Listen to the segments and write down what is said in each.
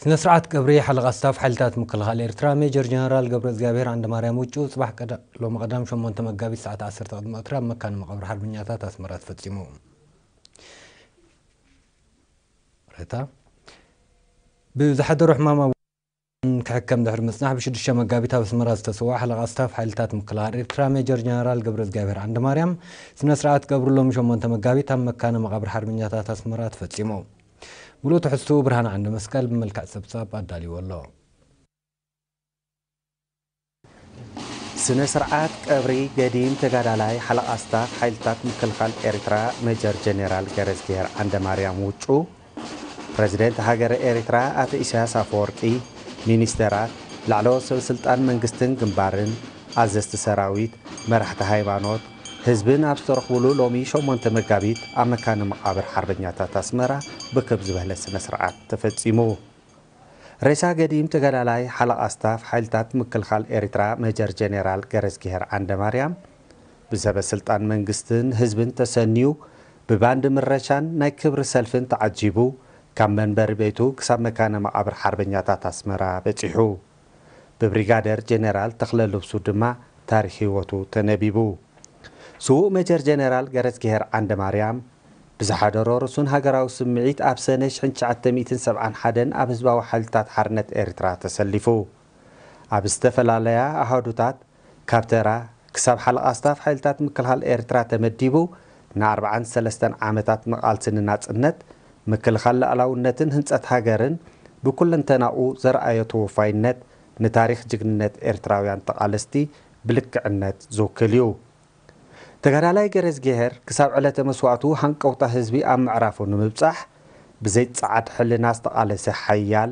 ስነ ስርዓት ቀብሪ ሓለቓ ስታፍ ሓይልታት ምክልኻል ኤርትራ ሜጀር ጀነራል ገብረ እግዚኣብሔር ዓንደማርያም ውጩ ጽባሕ ቀዳ-፣ ሎሚ ቀዳም ሸሞንተ መጋቢት ሰዓት ዓሰርተ ቅድሚ ቀትሪ ኣብ መካነ መቓብር ሓርበኛታት ኣስመራ ተፈጺሙ። ሬታ ብዝሓደሮ ሕማም ኣብ ክሕከም ድሕሪ ምጽናሕ ብሽዱሽተ መጋቢት ኣብ ኣስመራ ዝተሰውኣ ሓለቓ ስታፍ ሓይልታት ምክልኻል ኤርትራ ሜጀር ጀነራል ገብረ እግዚኣብሔር ዓንደማርያም ስነ ስርዓት ቀብሩ ሎሚ ሸሞንተ መጋቢት ኣብ መካነ መቓብር ሓርበኛታት ኣስመራ ተፈጺሙ። ሙሉእ ትሕዝትኡ ብርሃነ ዓንደ መስቀል ብመልክዕ ጸብጻብ ኣዳልይዎ ኣሎ። ስነ ስርዓት ቀብሪ ገዲም ተጋዳላይ ሓለቓ ስታፍ ሓይልታት ምክልኻል ኤርትራ ሜጀር ጀኔራል ገረዝግሄር ዓንደማርያም ውጩ፣ ፕረዚደንት ሃገረ ኤርትራ ኣቶ ኢሳያስ ኣፈወርቂ፣ ሚኒስተራት፣ ላዕለዎት ሰብ ስልጣን መንግስትን ግንባርን፣ ኣዘዝቲ ሰራዊት፣ መራሕቲ ሃይማኖት፣ ህዝብን ኣብ ዝተረኽቡሉ ሎሚ ሸሞንተ መጋቢት ኣብ መካነ መቓብር ሓርበኛታት ኣስመራ ብክብ ዝበለ ስነ ስርዓት ተፈጺሙ። ሬሳ ገዲም ተጋዳላይ ሓለቓ ስታፍ ሓይልታት ምክልኻል ኤርትራ ሜጀር ጀኔራል ገረዝግሄር ዓንደማርያም ብሰበ ስልጣን መንግስትን ህዝብን ተሰንዩ ብባንድ ምረሻን ናይ ክብሪ ሰልፍን ተዓጂቡ ካብ መንበሪ ቤቱ ክሳብ መካነ መቓብር ሓርበኛታት ኣስመራ በጺሑ። ብብሪጋደር ጀኔራል ተኽለ ልብሱ ድማ ታሪኽ ህይወቱ ተነቢቡ። ስዉእ ሜጀር ጀነራል ገረዝግሄር ዓንደማርያም ብዝሓደሮ ርሱን ሃገራዊ ስምዒት ኣብ ሰነ ሽሕን ትሽዓተ ሚእትን ሰብዓን ሓደን ኣብ ህዝባዊ ሓይልታት ሓርነት ኤርትራ ተሰሊፉ። ኣብ ዝተፈላለያ ኣሃዱታት ካብ ተራ ክሳብ ሓለቓ ስታፍ ሓይልታት ምክልኻል ኤርትራ ተመዲቡ ንኣርብዓን ሰለስተን ዓመታት ንቓልሲ ንናጽነት፣ ምክልኻል ሉዓላውነትን ህንጸት ሃገርን ብኩለንተናኡ ዘርኣዮ ተወፋይነት ንታሪኽ ጅግንነት ኤርትራውያን ተቓለስቲ ብልክዕነት ዝውክል እዩ። ተጋዳላይ ገረዝግሄር ክሳብ ዕለተ መስዋእቱ ሃንቀውታ ህዝቢ ኣብ ምዕራፉ ንምብጻሕ ብዘይ ጸዓድ ሕልና ዝተቓለሰ ሓያል፣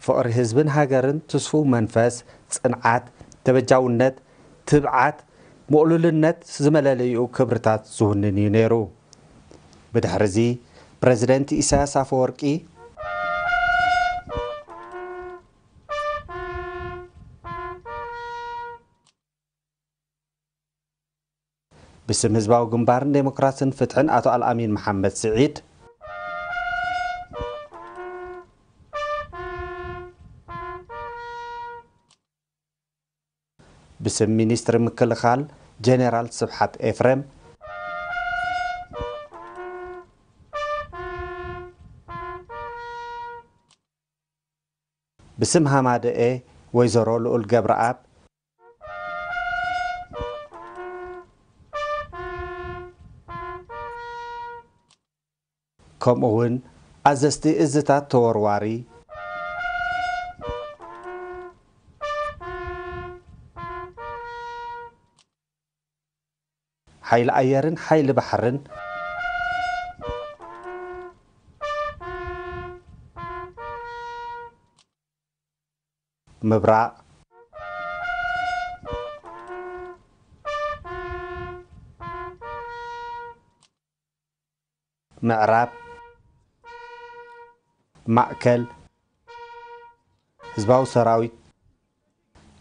ፍቕሪ ህዝብን ሃገርን፣ ትስፉው መንፈስ፣ ጽንዓት፣ ተበጃውነት፣ ትብዓት፣ ምቕሉልነት ዝመለለይኡ ክብርታት ዝውንን እዩ ነይሩ። ብድሕርዚ ፕረዚደንት ኢሳያስ ኣፈወርቂ ብስም ህዝባዊ ግንባርን ዴሞክራስን ፍትሕን ኣቶ ኣልኣሚን መሓመድ ስዒድ፣ ብስም ሚኒስትሪ ምክልኻል ጀኔራል ስብሓት ኤፍሬም፣ ብስም ሃማደኤ ወይዘሮ ልኡል ገብረኣብ፣ ከምኡ እውን ኣዘዝቲ እዝታት ተወርዋሪ፣ ሓይሊ ኣየርን ሓይሊ ባሕርን፣ ምብራቕ፣ ምዕራብ፣ ማእከል፣ ህዝባዊ ሰራዊት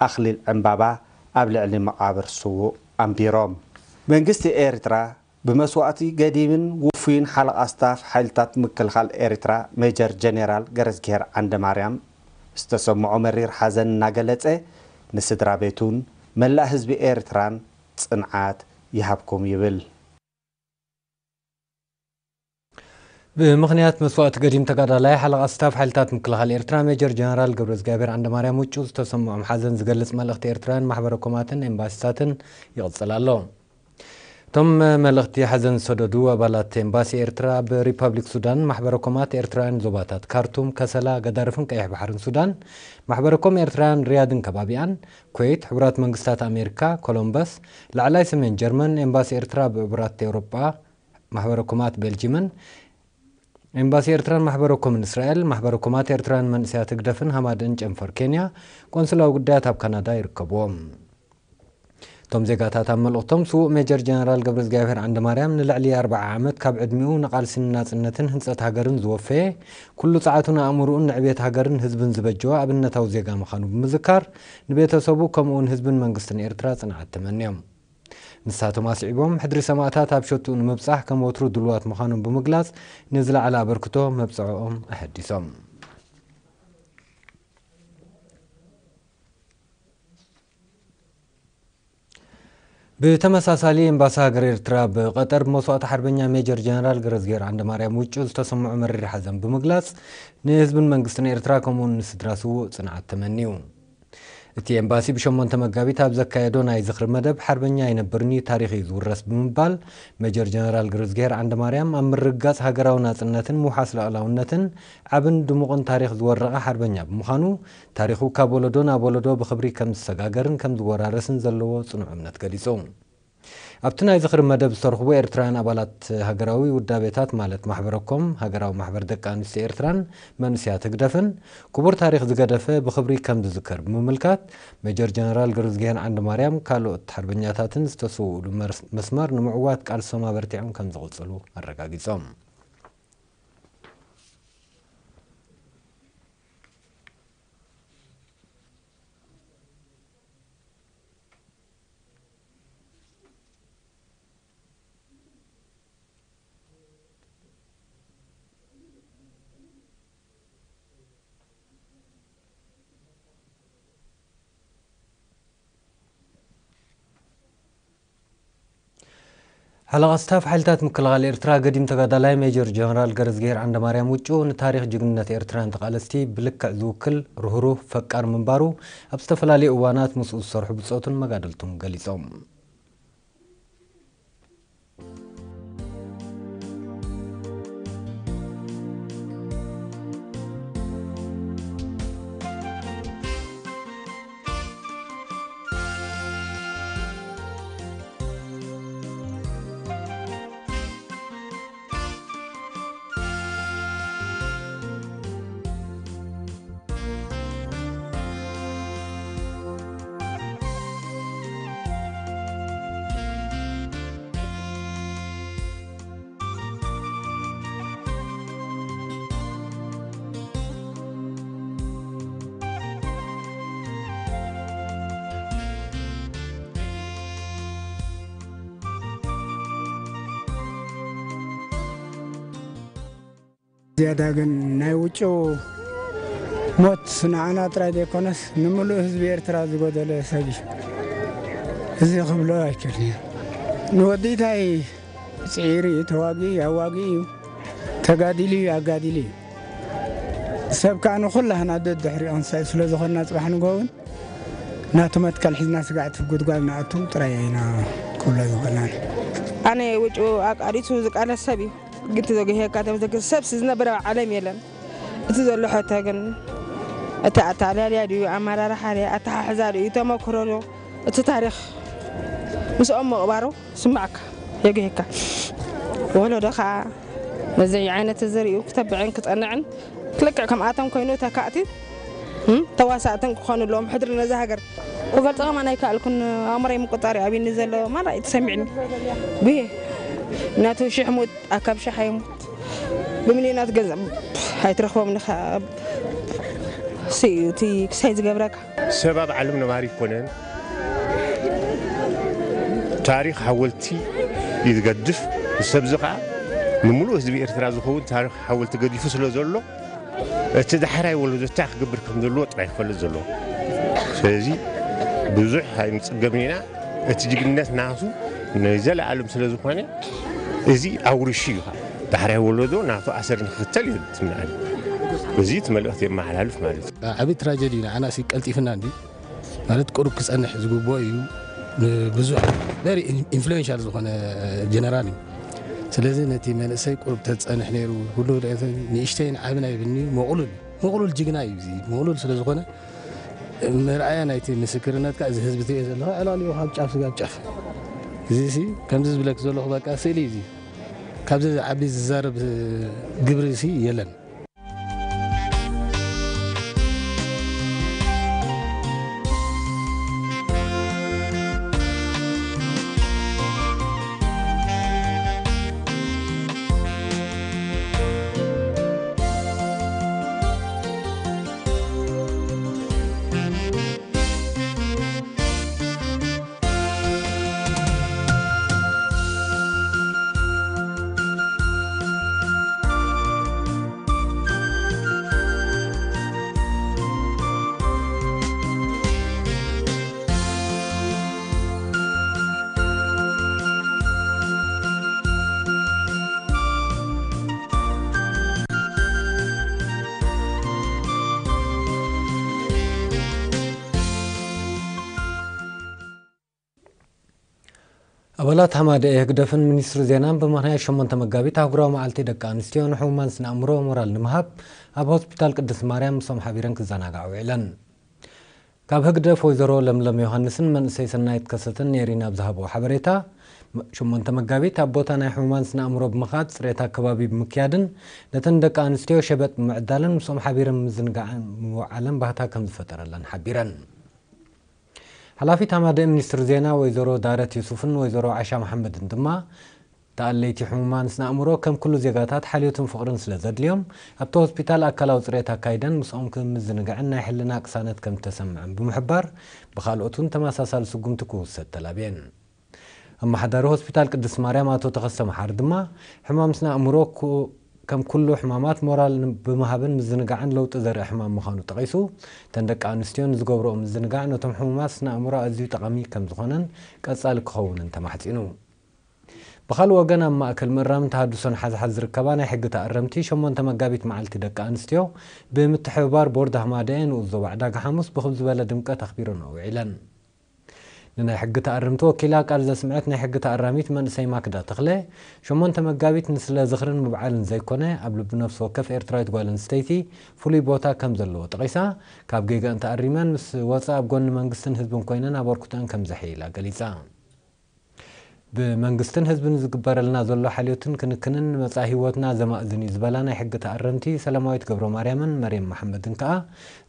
ኣኽሊል ዕምባባ ኣብ ልዕሊ መቓብር ስዉእ ኣንቢሮም። መንግስቲ ኤርትራ ብመስዋእቲ ገዲምን ውፉይን ሓለቓ ስታፍ ሓይልታት ምክልኻል ኤርትራ ሜጀር ጀኔራል ገረዝግሄር ዓንደማርያም ዝተሰምዖ መሪር ሓዘን እናገለጸ፣ ንስድራ ቤቱን መላእ ህዝቢ ኤርትራን ጽንዓት ይሃብኩም ይብል። ብምኽንያት መስዋእቲ ገዲም ተጋዳላይ ሓለቓ ስታፍ ሓይልታት ምክልኻል ኤርትራ ሜጀር ጀነራል ገብረዝጋብሔር ዓንደማርያም ውጩ ዝተሰምዖም ሓዘን ዝገልጽ መልእኽቲ ኤርትራውያን ማሕበረ ኮማትን ኤምባሲታትን ይቕጽል ኣሎ። እቶም መልእኽቲ ሓዘን ዝሰደዱ ኣባላት ኤምባሲ ኤርትራ ኣብ ሪፐብሊክ ሱዳን፣ ማሕበረ ኮማት ኤርትራውያን ዞባታት ካርቱም፣ ከሰላ፣ ገዳርፍን ቀይሕ ባሕርን ሱዳን፣ ማሕበረ ኮም ኤርትራውያን ሪያድን ከባቢኣን፣ ኩዌት፣ ሕቡራት መንግስታት ኣሜሪካ፣ ኮሎምበስ፣ ላዕላይ ሰሜን ጀርመን፣ ኤምባሲ ኤርትራ ኣብ ሕቡራት ኤውሮጳ፣ ማሕበረ ኮማት ቤልጂምን፣ ኤምባሲ ኤርትራን ማሕበረ ኮምን እስራኤል፣ ማሕበረ ኮማት ኤርትራውያን መንእሰያት ህግደፍን ሃማደኤን ጨንፈር ኬንያ፣ ቆንስላዊ ጉዳያት ኣብ ካናዳ ይርከብዎም። እቶም ዜጋታት ኣብ መልእኽቶም፣ ስዉእ ሜጀር ጀነራል ገብረዝጋብሔር ዓንደማርያም ንልዕሊ ኣርብዓ ዓመት ካብ ዕድሚኡ ንቓልሲ ንናጽነትን ህንጸት ሃገርን ዝወፈየ፣ ኩሉ ጸዓቱን ኣእምሮኡን ንዕቤት ሃገርን ህዝብን ዝበጀወ ኣብነታዊ ዜጋ ምዃኑ ብምዝካር፣ ንቤተሰቡ ከምኡውን ህዝብን መንግስትን ኤርትራ ጽንዓት ተመንዮም። ንሳቶም ኣስዒቦም፣ ሕድሪ ሰማእታት ኣብ ሸትኡ ንምብጻሕ ከም ወትሩ ድሉዋት ምዃኖም ብምግላጽ፣ ንዝለዓለ ኣበርክቶ መብጽዕኦም ኣሐዲሶም። ብተመሳሳሊ፣ ኤምባሲ ሃገር ኤርትራ ብቐጠር ብመስዋእቲ ሓርበኛ ሜጀር ጀነራል ገረዝጌር ዓንደማርያም ውጩ ዝተሰምዖ መሪር ሓዘን ብምግላጽ፣ ንህዝብን መንግስትን ኤርትራ ከምኡውን ንስድራ ስዉእ ጽንዓት ተመንዩ። እቲ ኤምባሲ ብሸሞንተ መጋቢት ኣብ ዘካየዶ ናይ ዝኽሪ መደብ፣ ሓርበኛ ኣይነብርን እዩ፣ ታሪኽ እዩ ዝውረስ ብምባል፣ ሜጀር ጀነራል ገረዝጌር ዓንደማርያም ኣብ ምርግጋጽ ሃገራዊ ናጽነትን ምውሓስ ልኣላውነትን ዓብን ድሙቕን ታሪኽ ዝወረቐ ሓርበኛ ብምዃኑ፣ ታሪኹ ካብ ወለዶ ናብ ወለዶ ብኽብሪ ከም ዝሰጋገርን ከም ዝወራረስን ዘለዎ ጽኑዕ እምነት ገሊጹ። ኣብቲ ናይ ዝኽሪ መደብ ዝተረኽቡ ኤርትራውያን ኣባላት ሃገራዊ ውዳቤታት፣ ማለት ማሕበረኮም፣ ሃገራዊ ማሕበር ደቂ ኣንስትዮ ኤርትራን መንእሰያት ህግደፍን፣ ክቡር ታሪኽ ዝገደፈ ብኽብሪ ከም ዝዝከር ብምምልካት፣ ሜጀር ጀነራል ገረዝጊሄር ዓንደማርያም ካልኦት ሓርበኛታትን ዝተሰውኡሉ መርስ-፣ መስመር ንምዕዋት ቃልሶም ኣበርቲዖም ከም ዝቕጽሉ ኣረጋጊጾም። ሓለቓ ስታፍ ሓይልታት ምክልኻል ኤርትራ፣ ገዲም ተጋዳላይ ሜጀር ጀነራል ገረዝጊሄር ዓንደማርያም ውጩ፣ ንታሪኽ ጅግንነት ኤርትራን ተቓለስቲ ብልክዕ ዝውክል ርህሩህ ፈቃር ምንባሩ፣ ኣብ ዝተፈላለዩ እዋናት ምስኡ ዝሰርሑ ብጾቱን መጋድልቱን ገሊጾም። ዝያዳ ግን ናይ ውጩ ሞት ንዓና ጥራይ ዘይኮነስ፣ ንምሉእ ህዝቢ ኤርትራ ዝጎደለ ሰብ እዩ። እዚ ክብሎ ኣይክእልን እየ። ንወዲታይ ጽዒሩ እዩ፣ ተዋጊኡ እዩ፣ ኣዋጊኡ እዩ፣ ተጋዲሉ እዩ፣ ኣጋዲሉ እዩ። ሰብ ከኣ ንኹላህና ደድሕሪኡ ክንሳይ ስለ ዝኾንና፣ ጽባሕ ንግሆ እውን ናቱ መትከል ሒዝና ስጋዕቲ ጉድጓድ ንኣቱ ጥራይ ኢና ክብሎ ዝኽእልና። ኣነ ውጩ ኣቃሊሱ ዝቃለስ ሰብ እዩ። ግንቲ ዘጉህየካ ተመዘግብ ሰብስ ዝነብር ኣብ ዓለም የለን። እቲ ዘሎ ሕቶ ግን፣ እቲ ኣተኣላልያ ድዩ፣ ኣመራርሓ ድዩ፣ ኣተሓሕዛ ድዩ፣ ተመክሮ ድዩ፣ እቲ ታሪኽ ምስኦም ምቕባሩ ስማዕካ፣ የጉህየካ። ወለዶ ኸዓ ነዚ ዓይነት እዚ ርእዩ ክተብዕን ክጸንዕን፣ ልክዕ ከምኣቶም ኮይኑ ተካእቲ፣ እም፣ ተዋሳእትን ክኾኑ ኣለዎም። ሕድሪ ነዛ ሃገር ክገልጾ ከማን ኣይከኣልኩን። ኣእምሮይ ምቁጣር እዩ ኣብኒ ዘሎ። ማራ እዩ ተሰሚዕኒ። ጉሄ ናቱ ሽሕ ሙት ኣካብ ሽሕ ኣይሙት። ብሚልዮናት ገንዘብ ኣይትረኽቦም ንኻ። ሲ-፣ እቲ ክሳይ ዝገብረካ። ሰብ ኣብ ዓለም ነባሪ ይኮነን። ታሪኽ ሓወልቲ እዩ ዝገድፍ። ንሰብዚ ኸዓ፣ ንምሉእ ህዝቢ ኤርትራ ዝኸውን ታሪኽ ሓወልቲ ገዲፉ ስለ ዘሎ፣ እቲ ዳሕራይ ወለዶ እንታይ ክገብር ከም ዘለዎ ጥራይ ክፈልጥ ዘለዎ። ስለዚ ብዙሕ ኣይንጽገምን ኢና። እቲ ጅግንነት ናቱ ናይ ዘለኣለም ስለ ዝኾነ፣ እዚ ኣውርሹ እዩ። ዳሕራይ ወለዶ ናቱ ኣሰር ንክኽተል እዩ ትምንዓኒ። እዚ እቲ መልእኽቲ የመሓላልፍ ማለት እዩ። ዓቢ ትራጀዲ እዩ። ንዓና ሲ ቀልጢፍና እንዲ ማለት ቁሩብ ክጸንሕ ዝግብኦ እዩ። ንብዙሕ ቨሪ ኢንፍሉዌንሻል ዝኾነ ጀነራል እዩ። ስለዚ ነቲ መንእሰይ ቁሩብ ተጸንሕ ነይሩ። ኩሉ ንእሽተይን ዓብን ኣይብልኒ፣ መቑሉል፣ መቑሉል ጅግና እዩ። እዚ መቑሉል ስለ ዝኾነ፣ መርኣያ ናይቲ ምስክርነት ከኣ እዚ ህዝቢ ትሪኦ ዘለኻ ዕላልኡ ካብ ጫፍ ስጋብ ጫፍ። እዚ ሲ ከምዚ ዝብለክ ዘለኹ በቃ ስእሊ እዩ። እዚ ካብዚ ዓቢ ዝዛረብ ግብሪ ሲ የለን። ኣባላት ሃማደኤ ህግደፍን ሚኒስትሪ ዜናን ብምኽንያት ሸሞንተ መጋቢት ኣህጉራዊ መዓልቲ ደቂ ኣንስትዮ ንሕሙማን ስነ ኣእምሮ ሞራል ንምሃብ ኣብ ሆስፒታል ቅድስት ማርያም ምስኦም ሓቢረን ክዘናግዓ ውዒለን። ካብ ህግደፍ ወይዘሮ ለምለም ዮሃንስን መንእሰይ ሰናይት ከሰተን ነይሪን ኣብ ዝሃብዎ ሓበሬታ፣ ሸሞንተ መጋቢት ኣብ ቦታ ናይ ሕሙማን ስነ ኣእምሮ ብምኻድ ጽሬት ኣከባቢ ብምክያድን ነተን ደቂ ኣንስትዮ ሸበጥ ብምዕዳልን ምስኦም ሓቢረን ምዝንጋዕን ምውዓለን ባህታ ከም ዝፈጠረለን ሓቢረን። ሓላፊት ኣማደእ ሚኒስትሪ ዜና ወይዘሮ ዳረት ዩሱፍን ወይዘሮ ዓሻ መሓመድን ድማ፣ ተኣለይቲ ሕሙማን ስነ ኣእምሮ ከም ኩሉ ዜጋታት ሓልዮትን ፍቕርን ስለ ዘድልዮም፣ ኣብቲ ሆስፒታል ኣካላዊ ጽሬት ኣካይደን ምስኦም ክምዝንጋዕን ናይ ሕልና ቅሳነት ከም እተሰምዐን ብምሕባር፣ ብኻልኦት እውን ተመሳሳሊ ስጉምቲ ክውሰድ ተላብየን። ኣመሓዳሪ ሆስፒታል ቅድስት ማርያም ኣቶ ተኸስተ መሓሪ ድማ፣ ሕማም ስነ ኣእምሮ ኩ-፣ ከም ኩሉ ሕማማት ሞራል ን-፣ ብምሃብን ምዝንጋዕን ለውጢ ዘርኢ ሕማም ምዃኑ ጠቒሱ፣ እተን ደቂ ኣንስትዮ ንዝገብርኦ ምዝንጋዕ ነቶም ሕሙማት ስነ ኣእምሮ ኣዝዩ ጠቓሚ ከም ዝኾነን ቀጻሊ ክኸውንን ተማሕጺኑ። ብኻልእ ወገን ኣብ ማእከል ምእራምን ተሃድሶን ሓዝሓዝ ዝርከባ ናይ ሕጊ ተኣረምቲ ሸሞንተ መጋቢት መዓልቲ ደቂ ኣንስትዮ ብምትሕብባር ቦርድ ኣህማደኤ ንኡስ ዞባ ዕዳጋ ሓሙስ ብኽብ ዝበለ ድምቀት ኣኽቢረንኦ ውዒለን። ንናይ ሕጊ ተኣረምቲ ወኪላ ቃል ዘስምዐት ናይ ሕጊ ተኣራሚት መንእሰይ ማክዳ ተኽለ፣ ሸሞንተ መጋቢት ንስለ ዝኽርን ምብዓልን ዘይኮነ፣ ኣብ ልቢ ነፍሲ ወከፍ ኤርትራዊት ጓል ኣንስተይቲ ፍሉይ ቦታ ከም ዘለዎ ጠቒሳ፣ ካብ ጌጋኣን ተኣሪመን ምስ ወጻ ኣብ ጎኒ መንግስትን ህዝብን ኮይነን ኣበርክቶኣን ከም ዘሐይላ ገሊጻ። ብመንግስትን ህዝብን ዝግበረልና ዘሎ ሓልዮትን ክንክንን ንመጻኢ ህይወትና ዘማእዝን እዩ ዝበላ ናይ ሕጊ ተኣረምቲ ሰላማዊት ገብረ ማርያምን መርየም መሓመድን ከኣ፣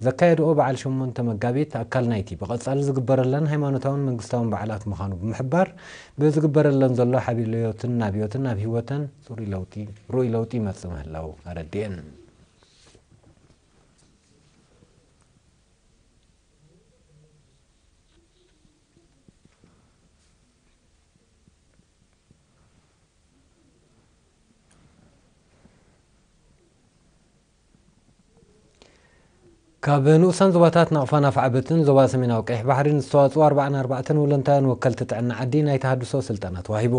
ዘካየድኦ በዓል ሸሞንተ መጋቢት ኣካል ናይቲ ብቐጻሊ ዝግበረለን ሃይማኖታውን መንግስታውን በዓላት ምዃኑ ብምሕባር፣ ብዝግበረለን ዘሎ ሓልዮትን ናብዮትን ኣብ ህይወተን ጽሩይ ለውጢ፣ ርኡይ ለውጢ ይመጽእ ምህላው ኣረዲኤን። ካብ ንኡሳን ዞባታት ናቕፋን ኣፍዓበትን ዞባ ሰሜናዊ ቀይሕ ባሕሪን ዝተዋጽኡ ኣርባዓን ኣርባዕተን ወለንታውያን ወከልቲ ጥዕና ዓዲ ናይ ተሃድሶ ስልጠና ተዋሂቡ።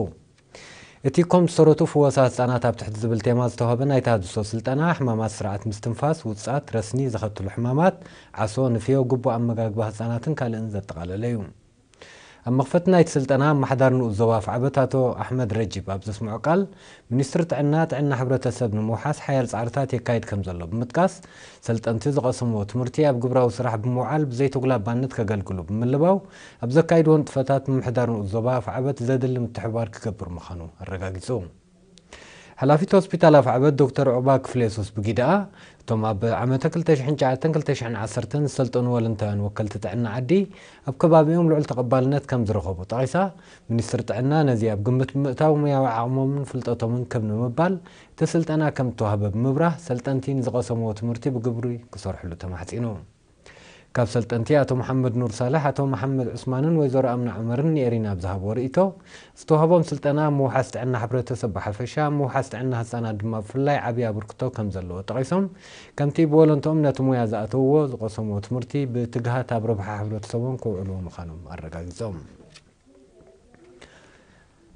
እቲ ኮም ዝተረቱ ፍወሳ ህጻናት ኣብ ትሕቲ ዝብል ቴማ ዝተዋህበ ናይ ተሃድሶ ስልጠና፣ ሕማማት ስርዓት ምስትንፋስ፣ ውጻት፣ ረስኒ ዘኸትሉ ሕማማት፣ ዓሶ፣ ንፍዮ፣ ግቡእ ኣመጋግባ ህጻናትን ካልእን ዘጠቓለለ እዩ። ኣብ መኽፈቲ ናይቲ ስልጠና፣ ኣመሓዳሪ ንኡስ ዞባ ኣፍዓበት ኣቶ ኣሕመድ ረጂብ ኣብ ዘስምዖ ቃል፣ ሚኒስትሪ ጥዕና፣ ጥዕና ሕብረተሰብ ንምውሓስ ሓያል ጻዕርታት የካይድ ከም ዘሎ ብምጥቃስ፣ ሰልጠንቲ ዝቐሰምዎ ትምህርቲ ኣብ ግብራዊ ስራሕ ብምውዓል ብዘይተጉላባነት ከገልግሉ ብምልባው፣ ኣብ ዘካይድዎ ንጥፈታት ምምሕዳር ንኡስ ዞባ ኣፍዓበት ዘድሊ ምትሕብባር ክገብር ምዃኑ ኣረጋጊጹ። ሓላፊት ሆስፒታል ኣፍዓበት ዶክተር ዑቕባ ክፍለየሱስ ብጊደኣ፣ እቶም ኣብ ዓመተ ክልተ ሽሕን ትሽዓተን ክልተ ሽሕን ዓሰርተን ዝሰልጠኑ ወለንታውያን ወከልቲ ጥዕና ዓዲ ኣብ ከባቢኦም ልዑል ተቐባልነት ከም ዝረኸቡ ጠቒሳ፣ ሚኒስትሪ ጥዕና ነዚ ኣብ ግምት ብምእታው ሙያዊ ዓቕሞምን ፍልጠቶምን ክብ ንምባል እቲ ስልጠና ከም እተዋህበ ብምብራህ፣ ሰልጠንቲ ንዝቐሰምዎ ትምህርቲ ብግብሪ ክሰርሕሉ ተማሕጺኑ። ካብ ሰልጠንቲ ኣቶ መሓመድ ኑር ሳልሕ፣ ኣቶ መሓመድ ዑስማንን ወይዘሮ ኣምና ዑመርን ንኤሪና ኣብ ዝሃብዎ ርእይቶ፣ ዝተዋህቦም ስልጠና ኣብ ምውሓስ ጥዕና ሕብረተሰብ ብሓፈሻ፣ ኣብ ምውሓስ ጥዕና ህጻናት ድማ ብፍላይ ዓቢ ኣበርክቶ ከም ዘለዎ ጠቒሶም፣ ከምቲ ብወለንትኦም ነቲ ሙያ ዝኣተውዎ ዝቐሰምዎ ትምህርቲ ብትግሃት ኣብ ረብሓ ሕብረተሰቦም ከውዕልዎ ምዃኖም ኣረጋጊጾም።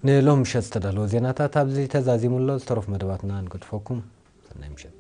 ንሎም ምሸት ዝተዳለወ ዜናታት ኣብዚ ተዛዚሙ ኣሎ። ዝተረፉ መደባትና ንገድፈኩም። ሰናይ ምሸት።